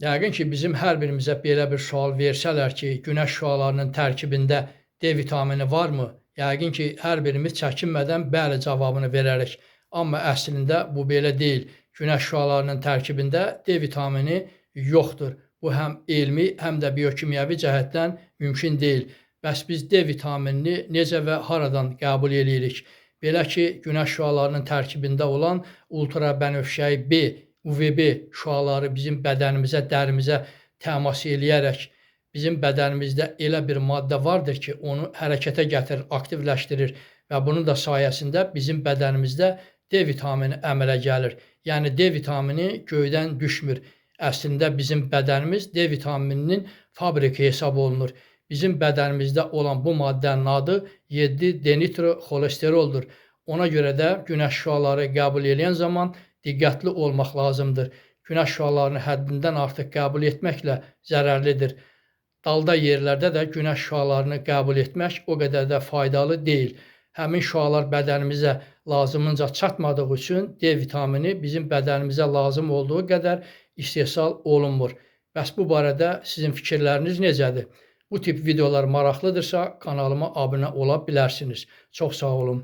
Yəqin ki, bizim hər birimizə belə bir sual versələr ki, günəş şüalarının tərkibində D vitamini varmı? Yəqin ki, hər birimiz çəkinmədən bəli cavabını verərik. Amma əslində bu belə deyil. Günəş şüalarının tərkibində D vitamini yoxdur. Bu həm elmi, həm də biokimyəvi cəhətdən mümkün deyil. Bəs biz D vitaminini necə və haradan qəbul eləyirik? Belə ki, günəş şüalarının tərkibində olan ultrabənövşəyi B, UVB şüaları bizim bədənimizə, dərimizə təmas eləyərək bizim bədənimizdə elə bir maddə vardır ki, onu hərəkətə gətirir, aktivləşdirir və bunun da sayəsində bizim bədənimizdə D vitamini əmələ gəlir. Yəni D vitamini göydən düşmür. Əslində bizim bədənimiz D vitamininin fabriki hesab olunur. Bizim bədənimizdə olan bu maddənin adı 7-denitroxolesteroldur. Ona görə də günəş şüaları qəbul eləyən zaman diqqətli olmaq lazımdır. Günəş şüalarını həddindən artıq qəbul etməklə zərərlidir. Dalda yerlərdə də günəş şüalarını qəbul etmək o qədər də faydalı deyil. Həmin şüalar bədənimizə lazımınca çatmadığı üçün D vitamini bizim bədənimizə lazım olduğu qədər istehsal olunmur. Bəs bu barədə sizin fikirləriniz necədir? Bu tip videolar maraqlıdırsa kanalıma abunə ola bilərsiniz. Çox sağ olun.